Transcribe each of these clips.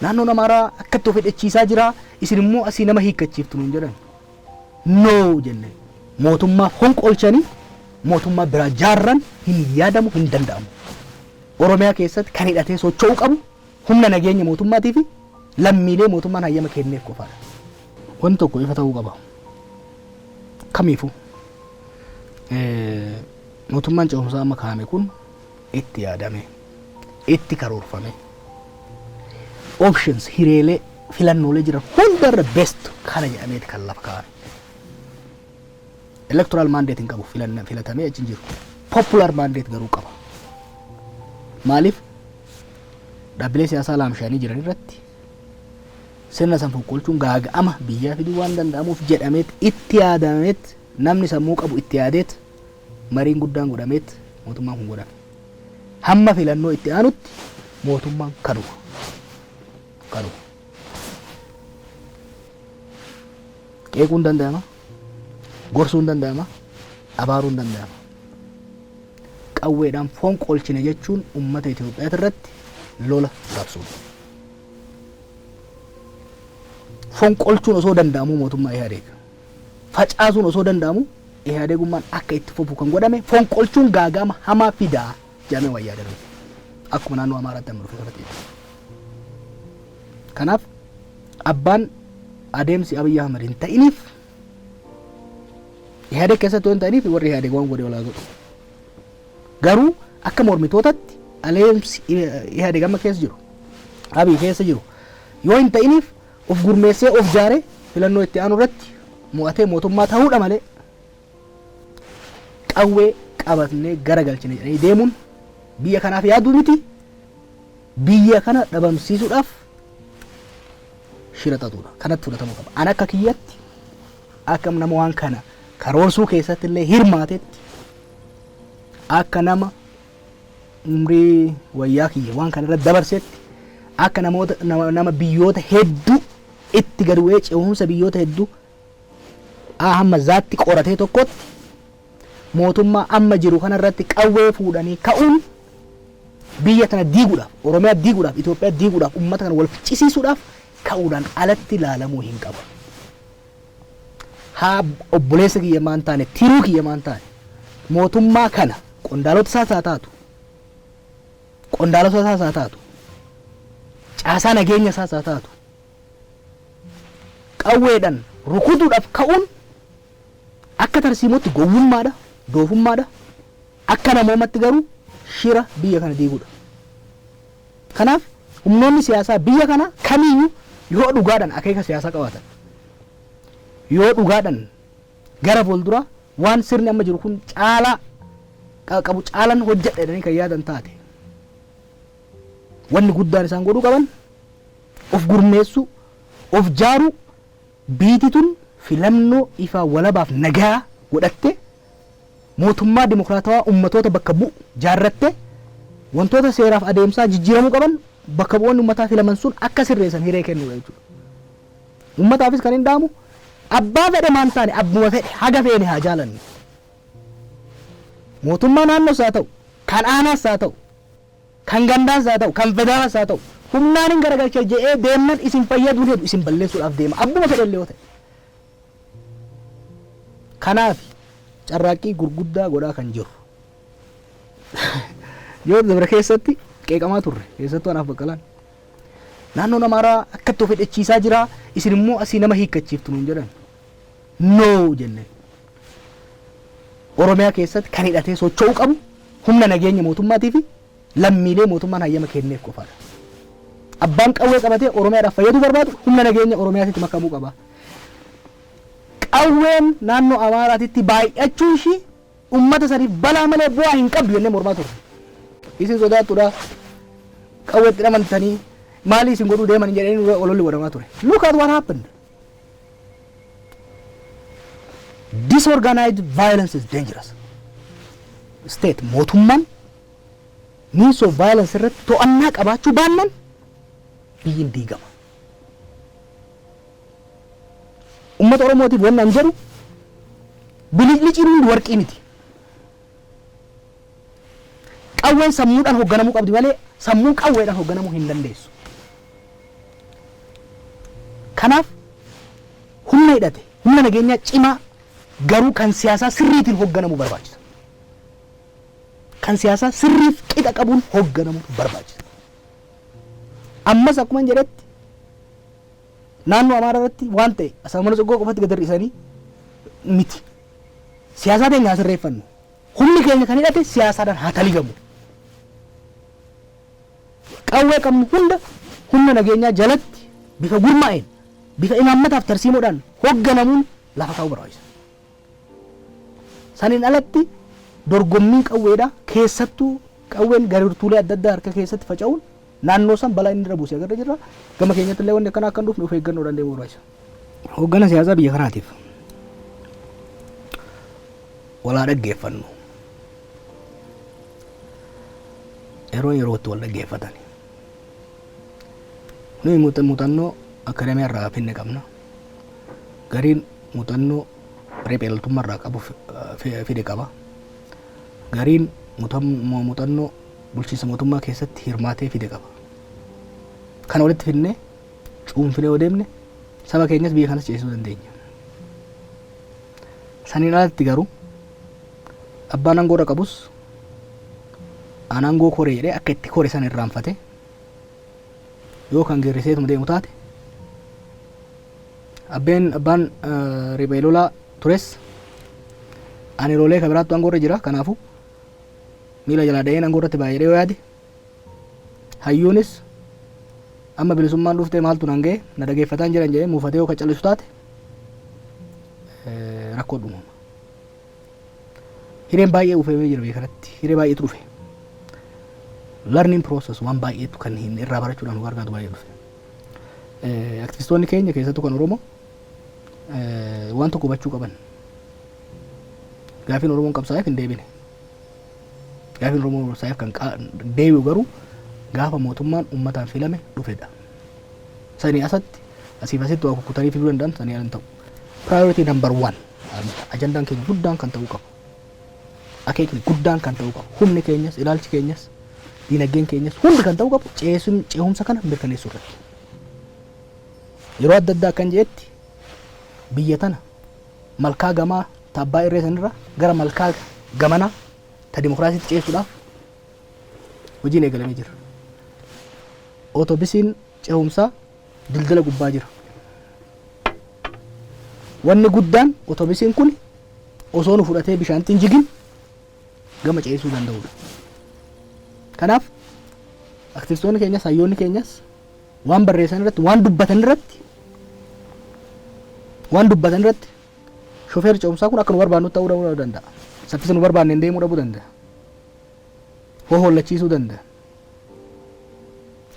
Naannoon Amaaraa akkatti of hidhachiisaa jira, isin immoo asii nama hiikkachiiftu nuun jedhan. No jenne. Mootummaa fonqolchanii mootummaa biraa jaarran hin yaadamu, hin danda'amu. Oromiyaa keessatti kan hidhatee socho'uu qabu humna nageenya mootummaatii fi lammiilee mootummaan hayyama kenneef qofaadha. Wanti tokko ifa ta'uu qaba. Kamiifuu mootummaan ce'umsaa amma kaa'ame kun itti yaadamee, itti karoorfamee, options hireelee filannoolee jiran hundarra best kana jedhameeti kan lafa kaa'ame. Electoral mandate hin qabu filatamee achi hin jiru. Popular mandate garuu qaba. Maaliif dhaabbilee siyaasaa laamshaanii jiran irratti sirna san fonqolchuun gaaga'ama biyyaa fiduu waan danda'amuuf jedhameet itti yaadameet namni sammuu qabu itti yaadeet mariin guddaan godhameet mootummaan kun godhame. Hamma filannoo itti aanutti mootummaan kanuma. Kanuma. Qeequun danda'ama. Gorsuun danda'ama. Abaaruun danda'ama. Qawweedhaan fonqolchine jechuun uummata Itoophiyaa irratti lola labsuudha. Fonqolchuun osoo danda'amuu mootummaa Ihaadeeg. Facaasuun osoo danda'amu Ihaadeegummaan akka itti fufu kan godhame fonqolchuun gaaga'ama hamaa fidaa jedhamee waan yaadameef. Akkuma naannoo Amaaraatti amma dhufe kanatti jechuudha. Kanaaf abbaan adeemsi Abiy Ahmed hin ta'iniif Ihaadeeg keessatti waan ta'iniif warri Ihaadeeg waan godhe walaa godhu. Garuu akka mormitootatti adeemsi Ihaadeeg amma keessa jiru Abiy keessa jiru yoo hin ta'iniif of gurmeessee of jaaree filannoo itti aanu irratti mo'atee mootummaa ta'uudha malee qawwee qabatnee garagalchine jedhanii deemuun biyya kanaaf yaaduu miti, biyya kana dhabamsiisuudhaaf shira xaxuudha. Kanatti fudhatamuu qaba. An akka kiyyatti akka nama waan kana karoorsuu keessatti illee hirmaatetti akka nama umrii wayyaa kiyya waan kana irratti dabarsetti akka namoota nama biyyoota hedduu itti gad bu'ee ce'umsa biyyoota hedduu A hamma Zatti qoratee tokkotti mootummaa amma jiru kana irratti qawwee fuudhanii ka'uun biyya tana diiguudhaaf, Oromiyaa diiguudhaaf, Itoophiyaa diiguudhaaf, uummata kana wal ficcisiisuudhaaf ka'uudhaan alatti ilaalamuu hin qabu. Haa obboleessa kiyya maan taane, tiruu kiyya maan taane, mootummaa kana qondaalota isaas haa taatu, qondaalota isaas haa taatu, caasaa nageenya isaas haa taatu, qawweedhaan rukutuudhaaf ka'uun akka tarsiimootti gowwummaadha, doofummaadha. Akka namoomatti garuu shira biyya kana diiguudha. Kanaaf humnoonni siyaasaa biyya kana kamiyyuu yoo dhugaadhaan akeeka siyaasaa qabaatan, yoo dhugaadhaan gara fuulduraa waan sirni amma jiru kun caalaa qabu caalan hojjedha jedhanii kan yaadan taate, wanni guddaan isaan godhuu qaban of gurmeessuu, of jaaruu, biiti tun filannoo ifaa walabaaf nagaa godhatte mootummaa dimokiraatawaa ummatoota bakka bu'u jaarratte wantoota seeraaf adeemsaa jijjiiramuu qaban bakka bu'oonni ummataa filaman sun akka sirreessan hiree kennuudha jechuudha. Ummataafis kan hin dhaamu abbaa fedhe maan taane abbuma fedhe haga feene haa jaalannu. Mootummaa naannoos haa ta'u, kan aanaas haa ta'u, kan gandaas haa ta'u, kan federaalaas haa ta'u, humnaan hin garagalcha je'ee deemnan isin fayyaduu hedu isin balleessuudhaaf deema. Abbuma fedhellee yoo ta'e. Kanaaf carraaqqii gurguddaa godhaa kan jiru. Yoo dabre keessatti qeeqamaa turre keessattuu anaaf Baqqalaan. Naannoon Amaaraa akkatti of hidhachiisaa jira isin immoo asii nama hiikkachiiftu nuun jedhan. No jenne. Oromiyaa keessatti kan hidhatee socho'uu qabu humna nageenya mootummaatii fi lammiilee mootummaan hayyama kenneef qofaadha. Abbaan qawwee qabatee Oromiyaadhaaf fayyaduu barbaadu humna nageenya Oromiyaatitti makamuu qaba. Qawween naannoo Amaaraatitti baay'achuun ishii uummata saniif balaa malee bu'aa hin qabdu jennee mormaa turre. Isin sodaattudha. Qawweetti dhamantanii maalii isin godhuu deeman jedhanii ololli godhamaa ture. Look at what happened. Disorganized violence is dangerous. State mootummaan means of violence irratti to'annaa qabaachuu baannan biyyi hin diigama. Uummata Oromootiif wanni an jedhu bilicliciin hundi warqii miti. Qawween sammuudhaan hoogganamuu qabdi malee sammuun qawweedhaan hoogganamuu hin dandeessu. Kanaaf humna hidhate, humna nageenyaa cimaa garuu kan siyaasaa sirriitiin hoogganamu barbaachisa. Kan siyaasaa sirriif qixa qabuun hoogganamu barbaachisa. Ammas akkuma jedhetti, naannoo Amaaraa irratti waan ta'e Asaamana Tsoggoo qofatti gad hir'isanii miti. Siyaasaa teenya haa sirreeffannu. Humni keenya kan hidhate siyaasaadhaan haa taligamu. Qawwee qabnu hunda humna nageenyaa jalatti bifa gurmaa'een, bifa imaammataaf tarsiimoodhaan hoogganamuun lafa kaa'uu barbaachisa. Saniin alatti dorgommiin qawweedha, keessattuu qawween gartuulee adda addaa harka keessatti faca'uun naannoo san balaa inni irra buuse agarra jirra. Gama keenyatti illee wanni akkanaa akka hin dhufne of eeggannoodhaan deemuu barbaachisa. Hooggana siyaasaa biyya kanaatiif walaa dhaggeeffannu. Yeroo yerootti wal dhaggeeffatan. Nuyi muuxannoo akademiyaa irraa finne qabna. Gariin muuxannoo riphee loltummaa irraa qabu fide qaba. Gariin muuxannoo bulchiinsa mootummaa keessatti hirmaatee fide qaba. Kana walitti fidnee cuunfinee yoo deemne, saba keenyas biyya kanas ceesisuu dandeenya. Saniin alatti garuu abbaan aangoo irra qabus aan aangoo koree jedhee akka itti kore sana irraanfate yoo kan girriseetuma deemu taate, abbaan riphee lolaa tures ani lolee kan biraattu aangoo irra jira, kanaafu miila jalaa dha'een aangoo irratti baay'ee yoo yaade, hayyuunis amma bilisummaan dhuftee maaltu nan ga'e, na dhageeffataan jiran jedhee muufatee yoo kan callisu taate, rakkoo uumama. Hireen baay'ee uufamee jira biyya kanatti. Hiree baay'eetu dhufe. Learning process waan baay'eetu kan hin irraa barachuudhaan nu gargaartu baay'ee dhufe. Aktivistoonni keenya, keessattuu kan Oromoo, waan tokko hubachuu qaban. Gaafiin Oromoon qabsaa'eef hin deebine. Gaafiin Oromoon qabsaa'eef kan deebi'u garuu gaafa mootummaan uummataan filame dhufedha. Sanii asatti asiif asitti waa kukkutanii fiduu danda'an, sanii ala hin ta'u. Priority number one, ajandaan keenya guddaan kan ta'uu qabu. Akeekni guddaan kan ta'uu qabu. Humni keenyas, ilaalchi keenyas, diinagdeen keenyas hundi kan ta'uu qabu ceehumsa kana mirkaneessuu irratti. Yeroo adda addaa akkan jedhetti, biyya tana malkaa gamaa ta abbaa irree sanirra gara malkaa gamanaa ta dimokiraasiitti ceessuudhaaf hojiin eegalamee jira. Otobisiin ceehumsaa dildila gubbaa jira. Wanni guddaan otobisiin kun osoo nu fudhatee bishaanitti hin jigin gama ceesuu danda'udha. Kanaaf aktivistoonni keenyas, hayyoonni keenyas waan barreessan irratti, waan dubbatan irratti shofeerri ce'umsaa kun akka nu barbaannu ta'uu dhabuu danda'a. Saffisa nu barbaanne deemuu dhabuu danda'a. Hohollachiisuu danda'a.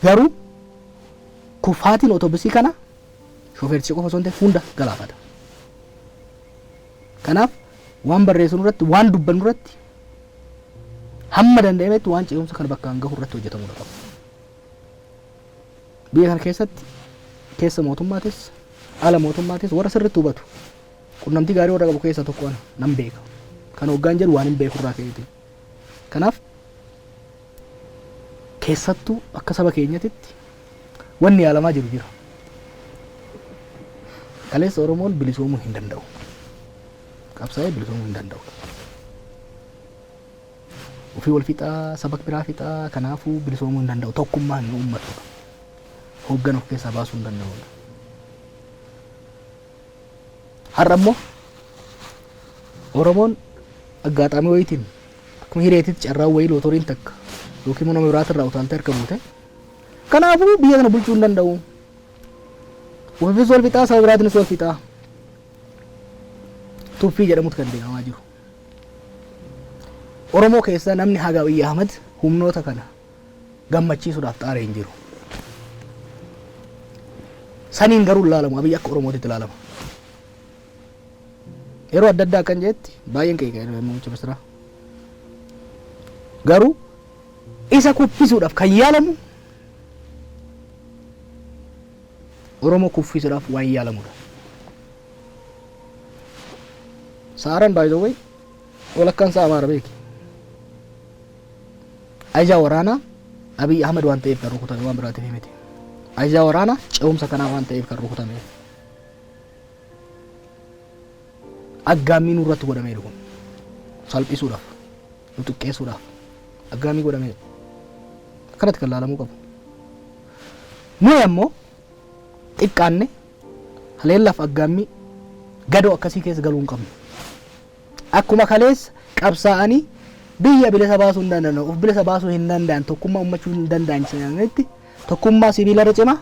Garuu kufaatiin otobisii kana shofeerticha qofa osoo hin ta'in hunda galaafata. Kanaaf waan barreessinu irratti, waan dubbannu irratti, hamma danda'ametti waan ce'umsa kana bakkaan gahu irratti hojjetamuu qaba. Biyya kana keessatti keessa mootummaatis ala mootummaatis warra sirriitti hubatu, qunnamtii gaarii warra qabu keessaa tokko ana nan beeka. Kan hoggaan jedhu waan hin beeku irraa ka'eeti. Kanaaf keessattuu akka saba keenyatitti wanni yaalamaa jiru jira. Kaleessa Oromoon bilisoomuu hin danda'u. Qabsaa'ee bilisoomuu hin danda'u. Ofii wal fixaa, saba biraa fixaa, kanaafuu bilisoomuu hin danda'u. Tokkummaa hin uummatu. Hooggan of keessaa baasuu hin danda'u. Har'a immoo Oromoon aggaaxaamii wayiitiin akkuma hireetitti carraan wayii lootoriin takka yookiin immoo nama biraatirraa utaaltee harka buute. Kanaafuu biyya kana bulchuu hin danda'u. Ofiifis wal fixaa, saba biraatiinis wal fixaa. Tuffii jedhamutu kan deemamaa jiru. Oromoo keessaa namni haga Abiyyi Ahmad humnoota kana gammachiisuudhaaf xaaree hin jiru. Saniin garuu hin ilaalamu. Abiyyi akka Oromootitti ilaalama. Yeroo adda addaa akkan jedhetti baay'een qeeqa muummicha ministeeraa. Garuu isa kuffisuudhaaf kan yaalamu Oromoo kuffisuudhaaf waan yaalamudha. Saaraan, by the way, walakkaan isaa Amaara beeki. Ajajaa waraanaa Abiy Ahmed waan ta'eef kan rukutame, waan biraatiif miti. Ajajaa waraanaa ce'umsa kanaa waan ta'eef kan rukutame. Aggaammii nurratti godhameeru kun salphisuudhaaf, nu xiqqeessuudhaaf aggaammii godhameeru. Akkanatti kan laalamuu qabu. Nuyi ammoo xiqqaanne haleellaaf aggaammii gadoo akkasii keessa galuu hin qabnu. Akkuma kaleessa qabsaa'anii biyya bilisa baasuu hin danda'an, of bilisa baasuu hin danda'an, tokkummaa ummachuu hin danda'an jedhanitti, tokkummaa sibiilarra cimaa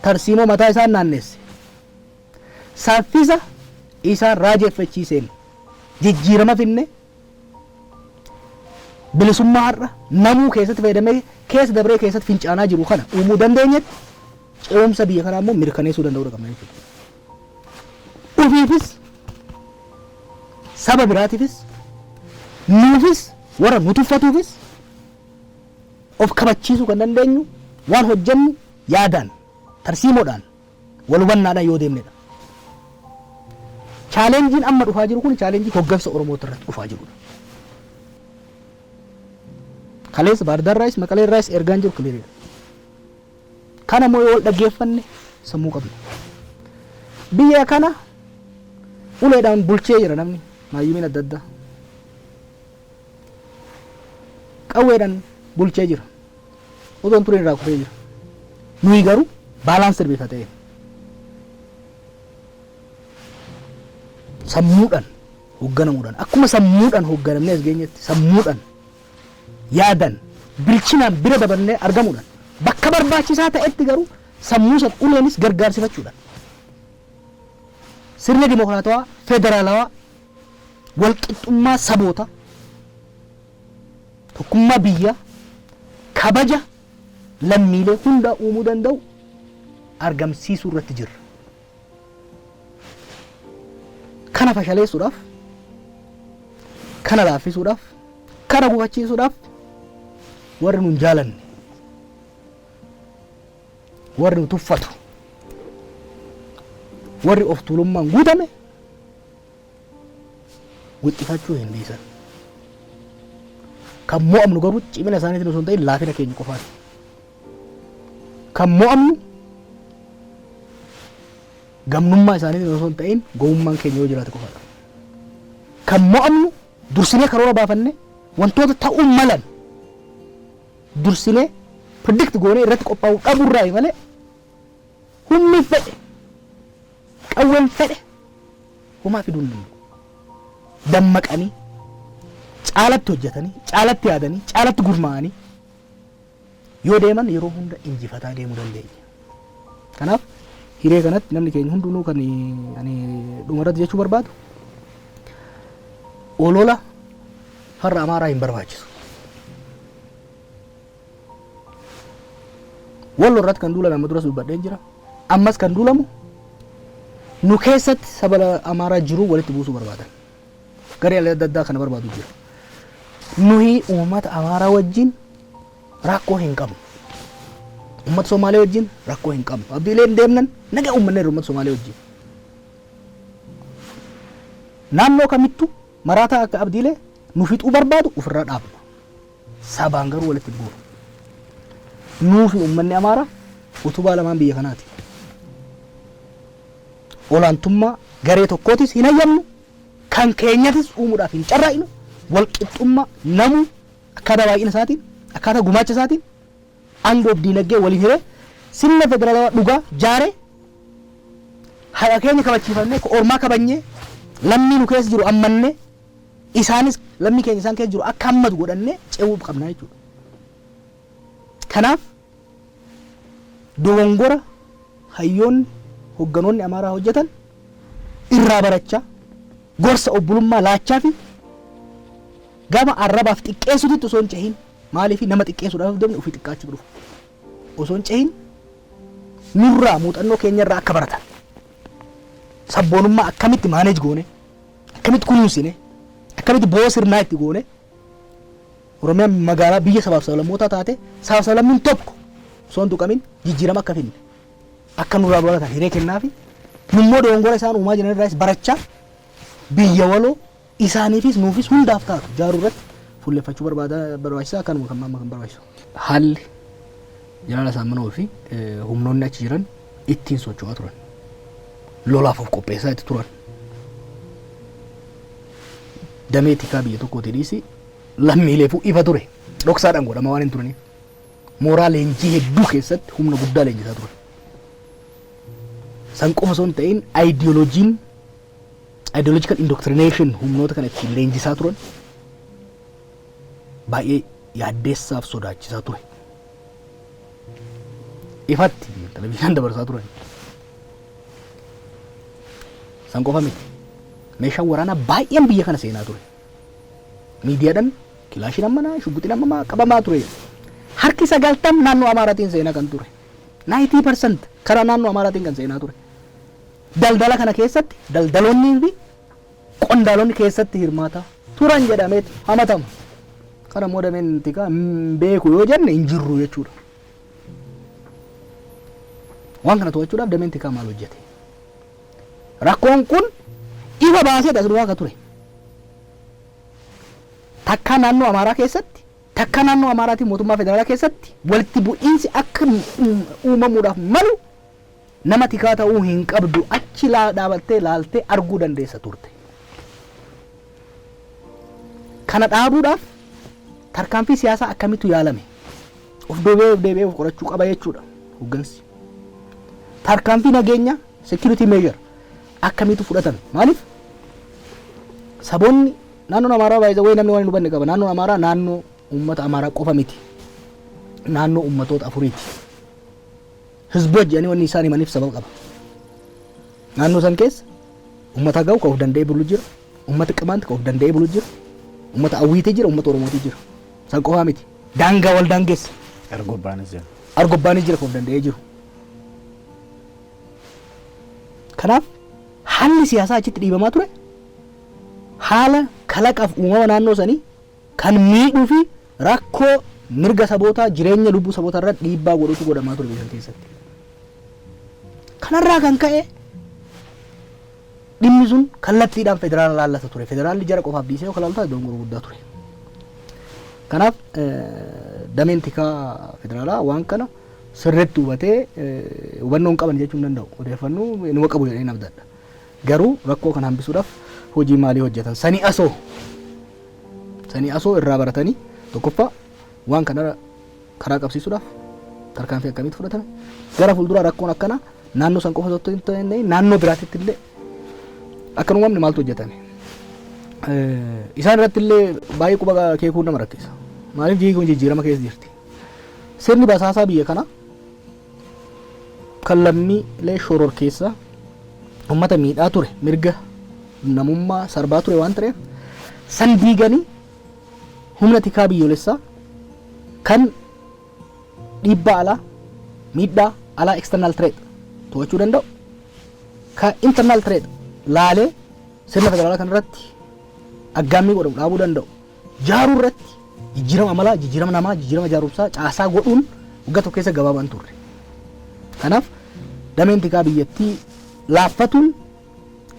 tarsiimoo mataa isaan naannesse, saffisa isaan raajeffachiiseen jijjiirama finne, bilisummaa har'a namuu keessatti fayyadamee keessa dabree keessatti fincaanaa jiru kana uumuu dandeenyetti, ce'umsa biyya kanaa immoo mirkaneessuu danda'uu qabna jechuudha. Ufiifis, saba biraatiifis, nuufis, warra nu tuffatuufis of kabachiisuu kan dandeenyu waan hojjennu yaadaan, tarsiimoodhaan, wal hubannaadhaan yoo deemnedha. Challengeiin amma dhufaa jiru kun challenge hoggansa Oromoo irratti dhufaa jirudha. Kaleessa Baardaarraayis Maqaleerraayis ergaan jiru clearidha. Kana immoo yoo wal dhaggeeffanne sammuu qabna. Biyya kana uleedhaan bulchee jira namni maayyimiin adda addaa. Qawweedhaan bulchee jira. Otoo hin turin irraa kufee jira. Nuyi garuu balance bifa ta'een, sammuudhaan hoogganamuudhaan, akkuma sammuudhaan hoogganamnee as geenyetti, sammuudhaan, yaadan, bilchinaan bira dabarnee argamuudhaan, bakka barbaachisaa ta'etti garuu sammuu san uleenis gargaarsifachuudhaan, sirna dimokiraatawaa federaalawaa, walqixxummaa saboota, tokkummaa biyyaa, kabaja lammiilee hundaa uumuu danda'u argamsiisuu irratti jirra. Kana fashaleessuudhaaf, kana laaffisuudhaaf, kana gufachiisuudhaaf warri nun jaalanne, warri nu tuffatu, warri of tuulummaan guutame wixxifachuu hin dhiisan. Kan mo'amnu garuu cimina isaaniitiin osoo hin ta'in laafina keenya qofaati. Kan mo'amnu gamnummaa isaaniitiin osoo hin ta'in gowwummaan keenya yoo jiraate qofaadha. Kan mo'amnu dursinee karoora baafanne, wantoota ta'uu malan dursinee predict goonee irratti qophaa'uu dhabuurraa malee, humni fedhe, qawween fedhe homaa fiduu hin danda'u. Dammaqanii, caalatti hojjetanii, caalatti yaadanii, caalatti gurmaa'anii yoo deeman yeroo hunda injifataa deemuu dandeenya. Kanaaf hiree kanatti namni keenya hundinuu kan ani dhumarratti jechuu barbaadu, olola farra Amaaraa hin barbaachisu. Wallo irratti kan duulame amma duras dubbadheen jira. Ammas kan duulamu nu keessatti saba Amaaraa jiru walitti buusuu barbaadan. Garee adda addaa kana barbaadu jira. Nuyi uummata Amaaraa wajjin rakkoo hin qabnu. Uummata Somaalee wajjin rakkoo hin qabnu. Abdiileen deemnan nagaa uummanneerra uummata Somaalee wajjin. Naannoo kamittuu maraataa akka Abdiilee nu fixuu barbaadu ofirraa dhaabna. Sabaan garuu walitti hin buunu. Nuufi uummanni Amaaraa utubaa lamaan biyya kanaati. Olaantummaa garee tokkootis hin hayyamnu, kan keenyatis uumuudhaaf hin carraaqnu, walqixxummaa namuu akkaataa baay'ina isaatiin, akkaataa gumaacha isaatiin aangoof diinagdee waliin hiree, sirna federaalawaa dhugaa jaaree, haqa keenya kabachiifannee, ormaa kabajnee, lammii nu keessa jiru ammannee, isaanis lammii keenya isaan keessa jiru akka hammatu godhannee ce'uu qabna jechuudha. Kanaaf dogongora hayyoonni, hogganoonni Amaaraa hojjetan irraa barachaa, gorsa obbolummaa laachaa fi gama arrabaaf xiqqeessuutitti osoo hin cehin, maaliif nama xiqqeessuudhaaf deemne ofii xiqqaachuu dhufu, osoo hin cehin, nurraa muuxannoo keenyarraa akka baratan, sabboonummaa akkamitti manage goone, akkamitti kunuunsine, akkamitti bo'oo sirnaa itti goone, Oromiyaan magaalaa biyya sabaaf sablammootaa taate, sabaaf sablammiin tokko osoo hin tuqamin jijjiirama akka finne akka nurraa baratan hiree kennaafi, nummoo dogongora isaan uumaa jiran irraas barachaa, biyya waloo isaaniifis nuufis hundaaf taatu jaaruu irratti fuulleffachuu barbaada barbaachisaa. Akkanuma kan amma kan barbaachisu. Haalli Jeneraal Asaaminoo fi humnoonni achi jiran ittiin socho'aa turan, lolaaf of qopheessaa itti turan. Damee tikaa biyya tokkooti dhiisi, lammiileefuu ifa ture. Dhoksaadhaan godhama waan hin turaniif. Mooraa leenjii hedduu keessatti humna guddaa leenjisaa ture. San qofa osoo hin ta'in, ayidiyooloojiin, ideological indoctrination, humnoota kana ittiin leenjisaa turan baay'ee yaaddeessaaf sodaachisaa ture. Ifatti televizyiinaan dabarsaa turan. San qofa miti. Meeshaan waraanaa baay'een biyya kana seenaa ture. Miidiyaadhaan kilaashiin ammanaa, shugguxiin ammamaa qabamaa ture. Harki 90 naannoo Amaaraatiin seenaa kan ture. 90% karaa naannoo Amaaraatiin kan seenaa ture. Daldala kana keessatti daldaloonnii fi qondaalonni keessatti hirmaataa turan jedhameet hamatama. Kana immoo dameen tikaa hin beeku yoo jenne hin jirru jechuudha. Waan kana to'achuudhaaf dameen tikaa maal hojjete? Rakkoon kun ifa baasee as dhufaa akka ture. Takkaa naannoo Amaaraa keessatti, takkaa naannoo Amaaraatiin mootummaa federaalaa keessatti walitti bu'iinsi akka uumamuudhaaf malu nama tikaa ta'uu hin qabdu, achi dhaabattee laaltee arguu dandeessa turte. Kana dhaabuudhaaf tarkaanfii siyaasaa akkamitu yaalame? Of deebi'ee, of deebi'ee of qorachuu qaba jechuudha hooggansi. Tarkaanfii nageenya, security measure, akkamitu fudhatame? Maaliif saboonni naannoon Amaaraa baay'ee wayii namni waan hin hubanne qaba. Naannoon Amaaraa naannoo uummata Amaaraa qofa miti. Naannoo uummatoota afuriiti. Hizboot jedhanii wanni isaan himaniif sababa qaba. Naannoo san keessa uummata Agaw ka of danda'ee bulu jira. Uummata Qimaant ka of danda'ee bulu jira. Uummata Awwiitii jira, uummata Oromootii jira. San qofaa miti. Daangaa wal daangeessa. Argobbaanis jira. Argobbaanis jira ka of danda'ee jiru. Kanaaf haalli siyaasaa achitti dhiibamaa ture haala kalaqaaf uumama naannoo sanii kan miidhuu fi rakkoo mirga sabootaa, jireenya lubbuu sabootaa irratti dhiibbaa godhutu godhamaa ture biyya keessatti. Kanarraa kan ka'e dhimmi sun kallattiidhaan federaala laallata ture. Federaalli jara qofaaf dhiisee yoo kalaaltu taate dogongora guddaa ture. Kanaaf dameen tikaa federaalaa waan kana sirriitti hubatee, hubannoo hin qaban jechuu hin danda'u. Odeeffannoo inuma qabu jedhee abdadha. Garuu rakkoo kana hambisuudhaaf hojii maalii hojjetan? Sanii asoo irraa baratanii, tokkoffaa waan kana karaa qabsiisuudhaaf tarkaanfii akkamiitu fudhatame? Gara fuulduraa rakkoon akkana naannoo san qofa osoo hin ta'in naannoo biraatitti illee akka hin uumamne maaltu hojjetame? Isaan irratti illee baay'ee quba keekuun nama rakkisa. Maaliif, biyyi kun jijjiirama keessa jirti. Sirni basaasaa biyya kanaa kan lammiilee shoror keessa uummata miidhaa ture, mirga namummaa sarbaa ture waan ta'eef, san diiganii humna tikaa biyyoolessaa kan dhiibbaa alaa, miidhaa alaa, external threat, to'achuu danda'u, ka internal threat laalee sirna federaalaa kanarratti aggaammii godhamu dhaabuu danda'u jaaruu irratti jijjiirama amalaa, jijjiirama namaa, jijjiirama jaarumsaa caasaa godhuun waggaa tokko keessa gabaabaan turre. Kanaaf dameen tikaa biyyattii laaffatuun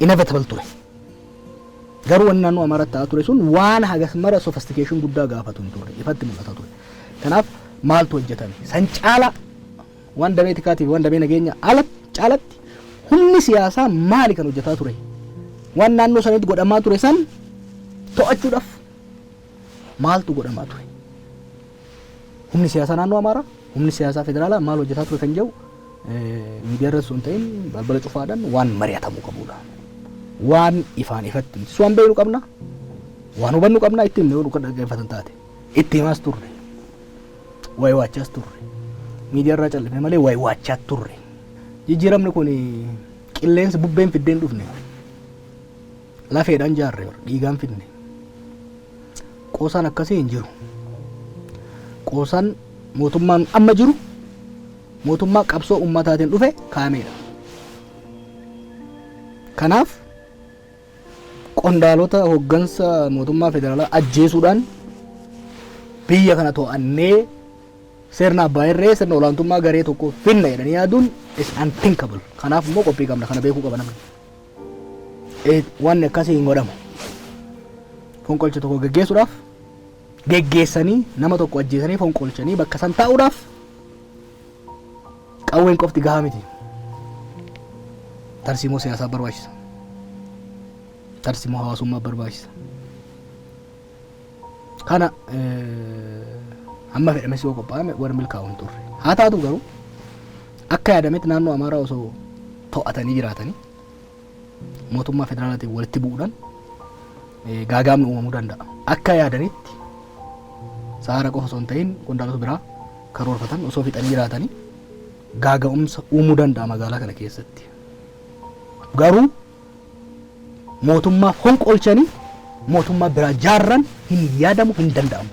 inevitable ture. Garuu wanni naannoo Amaaraatti ta'aa ture sun waan hagas mara sophistication guddaa gaafatu hin turre, ifatti mul'ata ture. Kanaaf maaltu hojjetame? San caala waan damee tikaatiif waan damee nageenya ala caalatti humni siyaasaa maali kan hojjetaa ture? Waan naannoo sanitti godhamaa ture san to'achuudhaaf maaltu godhamaa ture? Humni siyaasaa naannoo Amaaraa, humni siyaasaa federaalaa maal hojjetaa ture kan jedhu miidiyaa irratti osoo hin ta'in balbala cufaadhaan waan mari'atamuu qabudha. Waan ifaan ifatti nutis waan beeknu qabna, waan hubannu qabna, itti himne yoo nu dhaggeeffatan taate. Itti himaas turre. Waywaachaas turre. Miidiyaa irraa callifne malee waywaachaa turre. Jijjiiramni kun qilleensa bubbeen fiddee hin dhufne. Lafeedhaan jaarre, dhiigaan fidne. Qoosaan akkasii hin jiru. Qoosaan mootummaan amma jiru mootummaa qabsoo ummataatiin dhufe kaa'ameedha. Kanaaf qondaalota hooggansa mootummaa federaalaa ajjeesuudhaan biyya kana to'annee sirna abbaa irree, sirna olaantummaa garee tokko finna jedhanii yaaduun is unthinkable. Kanaaf immoo qophii qabna, kana beekuu qaba namni. Wanni akkasii hin godhamu. Fonqolcha tokko geggeessuudhaaf, geggeessanii nama tokko ajjeesanii fonqolchanii bakka san taa'uudhaaf qawween qofti gahaa miti. Tarsiimoo siyaasaa barbaachisa. Tarsiimoo hawaasummaa barbaachisa. Kana hamma fedhames yoo qophaa'ame warra milkaa'u hin turre. Haa taatu garuu, akka yaadametti naannoo Amaaraa osoo to'atanii jiraatanii mootummaa federaalaatiin walitti bu'uudhaan gaagaamni uumamuu danda'a. Akka yaadanitti Saara qofa osoo hin ta'in qondaalota biraa karoorfatan osoo fixanii jiraatanii gaaga'umsa uumuu danda'a magaalaa kana keessatti. Garuu mootummaa fonqolchanii mootummaa biraa jaarran hin yaadamu, hin danda'amu.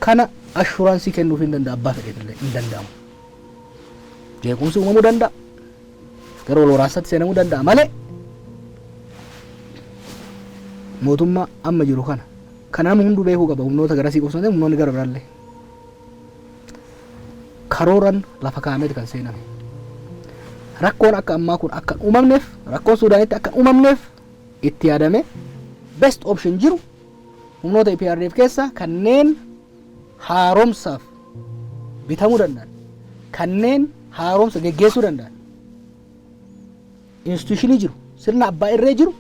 Kana assurance kennuuf hin danda'a, abbaa fedheefillee hin danda'amu. Jeequmsi uumamuu danda'a. Gara wal waraansaatti seenamuu danda'a malee mootummaa amma jiru kana kan nama hunduu beekuu qaba, humnoota garasii qofa osoo hin ta'in humnoonni gara biraallee karooran lafa kaa'ameeti kan seename. Rakkoon akka ammaa kun akka hin uumamneef, rakkoon Suudaanitti akka hin uumamneef itti yaadame, best option jiru humnoota EPRDF keessa kanneen haaromsaaf bitamuu danda'an, kanneen haaromsa geggeessuu danda'an, institution jiru, sirna abbaa irree jiru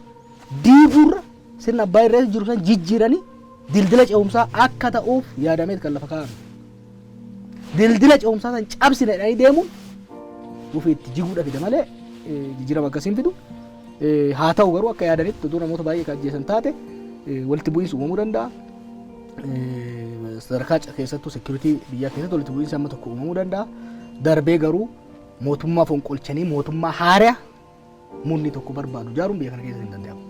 diiguurra sirna abbaa irree jiru san jijjiiranii dildila ce'umsaa akka ta'uuf yaadameet kan lafa kaa'ame. Dildila ce'umsaa san cabsina jedhanii deemuun ofii itti jiguudha fida malee jijjiirama akkasiin fidu. Haa ta'u garuu, akka yaadanitti utuu namoota baay'ee kan ajjeesan taate walitti bu'iinsi uumamuu danda'a. Sadarkaa keessattuu security biyyaa keessatti walitti bu'iinsi amma tokko uumamuu danda'a. Darbee garuu mootummaa fonqolchanii mootummaa haaraa murni tokko barbaadu ijaaruun biyya kana keessa hin danda'amu.